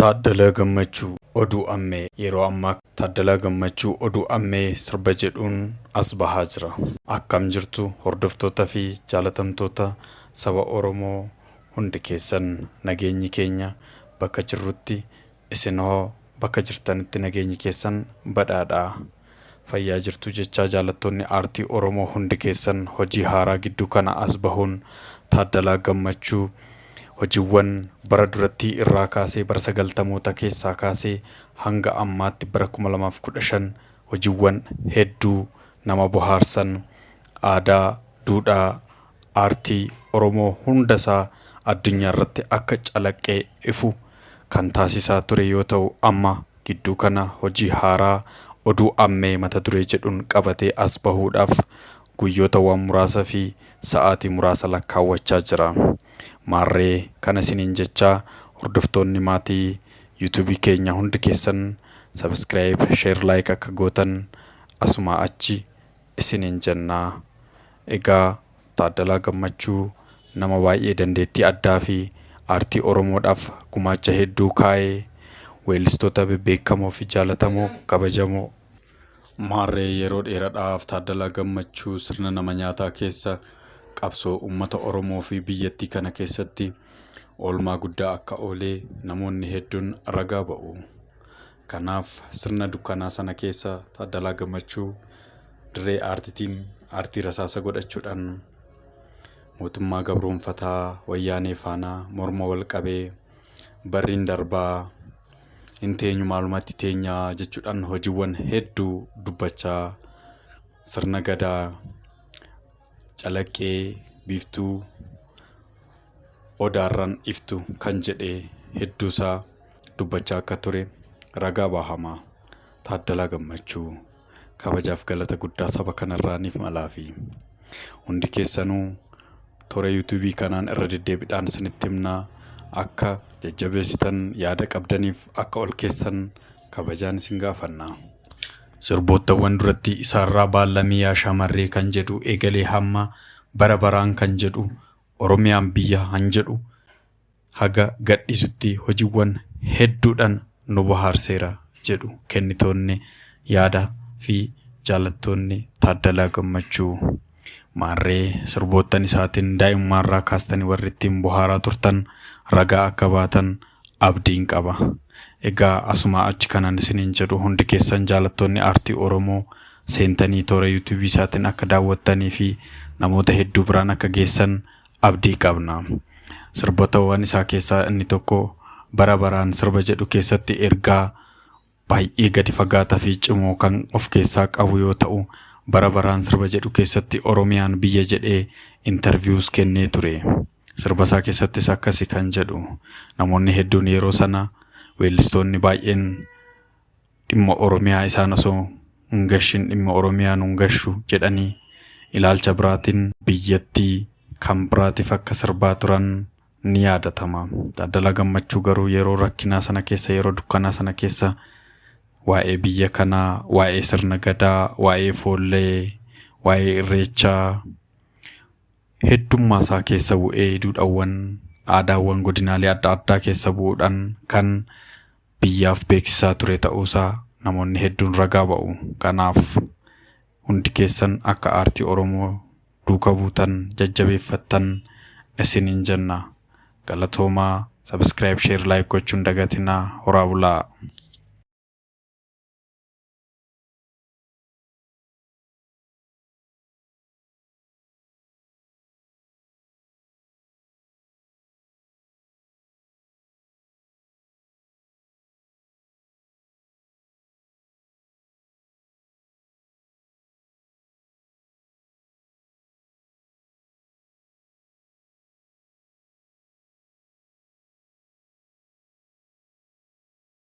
Taaddalaa Gammachuu Oduu Ammee Yeroo ammaa Taaddalaa Gammachuu Oduu Ammee sirba jedhuun as bahaa jira. Akkam jirtu hordoftoota fi jaalatamtoota saba Oromoo hundi keessan nageenyi keenya bakka jirrutti isin hoo bakka jirtanitti nageenyi keessan badhaadha. Fayyaa jirtuu jechaa jaalattoonni aartii Oromoo hundi keessan hojii haaraa gidduu kana as bahuun Taaddalaa Gammachuu hojiiwwan bara durattii irraa kaasee bara sagaltamoota keessaa kaasee hanga ammaatti bara 2015 hojiiwwan hedduu nama bohaarsan aadaa, duudhaa, aartii Oromoo hundasaa addunyaa irratti akka calaqqee ifu kan taasisaa ture yoo ta'u amma gidduu kana hojii haaraa Oduu Ammee mata duree jedhuun qabatee as bahuudhaaf guyyoota waan muraasa fi sa'aatii muraasa lakkaawwachaa jira. Maarree kana isiniin jechaa hordoftoonni maatii YouTube keenya hundi keessan subscribe, share, like akka gootan asumaa achi isiniin jenna. Egaa Taaddalaa Gammachuu nama baay'ee dandeettii addaa fi aartii Oromoodhaaf gumaacha hedduu kaa'e, weellistoota bebbeekamoo fi jaalatamoo kabajamoo. Maarree yeroo dheeradhaaf Taaddalaa Gammachuu sirna nama nyaataa keessa qabsoo uummata Oromoo fi biyyattii kana keessatti oolmaa guddaa akka oolee namoonni hedduun ragaa ba'u. Kanaaf sirna dukkanaa sana keessa Taaddalaa Gammachuu dirree aartitiin aartii rasaasa godhachuudhaan mootummaa gabroonfataa wayyaanee faana morma wal qabee barriin darbaa hin teenyu maalumatti teenyaa jechuudhaan hojiiwwan hedduu dubbachaa sirna gadaa calaqqee biiftuu odaarraan iftu kan jedhe hedduusaa dubbachaa akka ture ragaa bahama. Taaddalaa Gammachuu kabajaaf galata guddaa saba kanarraa niif malaafi. Hundi keessanuu toora yuutuubii kanaan irra deddeebiidhaan isinitti himnaa akka jajjabeessitan yaada qabdaniif akka ol keessan kabajaan isin gaafanna. Sirboottawwan duratti isaarraa baallamii yaa shamarree kan jedhu eegalee hamma bara baraan kan jedhu Oromiyaan biyya han jedhu haga gadhiisutti hojiiwwan hedduudhaan nu bohaarseera jedhu kennitoonni yaada fi jaalattoonni Taaddalaa Gammachuu. Maarree sirboottan isaatiin daa'imummaarraa kaastanii warri ittiin bohaaraa turtan ragaa akka baatan abdiin qaba. Egaa asumaa achi kanan isiniin jedhu hundi keessan jaalattoonni aartii Oromoo seentanii toora yuutuubii isaatiin akka daawwattanii fi namoota hedduu biraan akka geessan abdii qabna. Sirbootawwan isaa keessaa inni tokko bara baraan sirba jedhu keessatti ergaa baay'ee gadi fagaataa fi cimoo kan of keessaa qabu yoo ta'u bara baraan sirba jedhu keessatti Oromiyaan biyya jedhee intarviyuus kennee ture. Sirba isaa keessattis akkasi kan jedhu namoonni hedduun yeroo sana weellistoonni baay'een dhimma Oromiyaa isaan osoo hin gashin dhimma Oromiyaa nun gashu jedhanii ilaalcha biraatiin biyyattii kan biraatiif akka sirbaa turan ni yaadatama. Taaddalaa Gammachuu garuu yeroo rakkinaa sana keessa yeroo dukkanaa sana keessa waa'ee biyya kanaa, waa'ee sirna gadaa, waa'ee foollee, waa'ee irreechaa heddummaa isaa keessa bu'ee duudhaawwan aadaawwan godinaalee adda addaa keessa bu'uudhaan kan biyyaaf beeksisaa ture ta'uusaa namoonni hedduun ragaa ba'u. Kanaaf hundi keessan akka aartii Oromoo duuka buutan jajjabeeffattan isiniin jenna. Galatoomaa subscribe, share, like gochuun dagatinaa horaa bulaa.